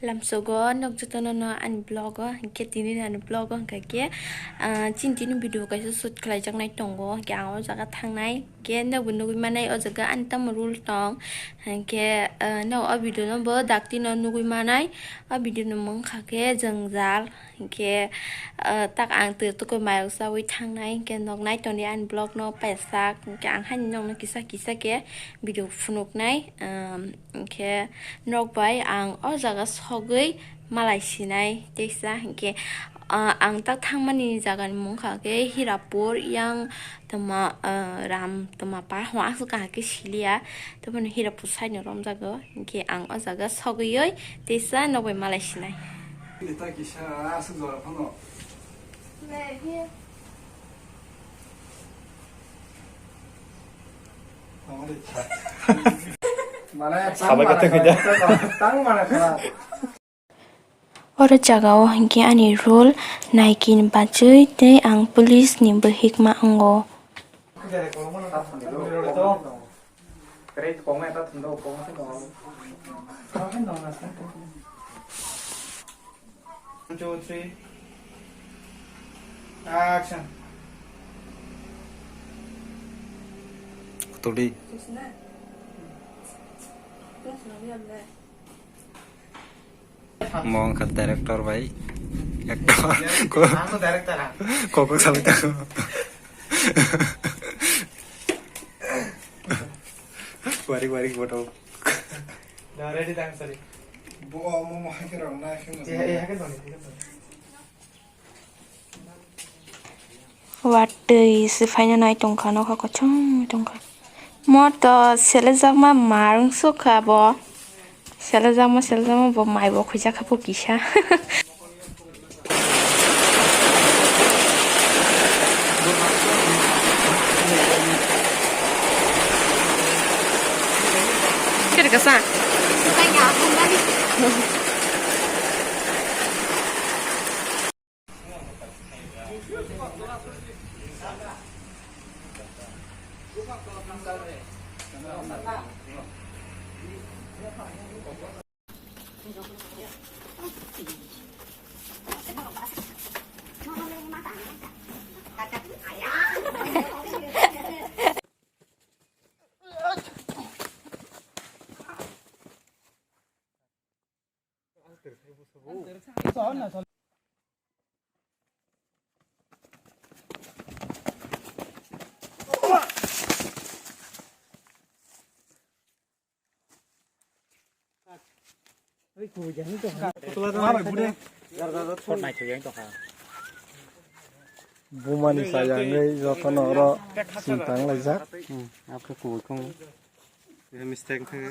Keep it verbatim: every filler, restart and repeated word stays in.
Lamsogo nok jotono no ani vlog o, hinkhe tini ani vlog o hinkha khe, ah, chini tini video kaisa shoot khlaijaknai tongo, hinkhe ang o jaga thangnai, hinkhe nokbo nugwi manai o jaga ani tamo rule tong, hinkhe, ah, no o video no bo dakti no nugwi manai, o video no mung kha khe jwngjal, hinkhe, ah, tak ang twi tukui mairok chaui thangnai, hinkhe nok nai tongdi ani vlog no paisak, hinkhe ang haino nokno kisa kisa khe video phunuknai, um, Hinkhe nok bai ang o jaga sogwi malai sinai teisa. Hinkhe, ah, ang tak thangmani jagani mung kha khe Hirapur yang toma, ah, Ram toma par hwn aswk kaham khe siliya. Tei bono Hirapur side no romjago. Hinkhe ang o jaga sogwi teisa nok bai malai sinai. Sabai kata kerja. Oro jagao hinkhe ani rule naikini bachwi tei ang police ni bwhikma wngo. One, two, three. Action. Kutuli. Mo wngkha director bai. Actor. Ang to director, ah. Kok kok sabai tango. Wari wari photo. Da, ready, dang, sorry. Bo, mo, mo, hai khe rong na, hai khe rong na. Eh, eh, hai khe rong na, hai khe rong na. Watwi se phaina nai tongkha, nokha kochong tongkha. Mo to selejakma marwng sukha bo. Selejakma, selejakma bo mai bo khuijak kha bo kisa. Kiri kasa. Bumani sayangwi jotono oro sintang laijak. Hmm, abo khe kubui khungo. Mistake wngkha.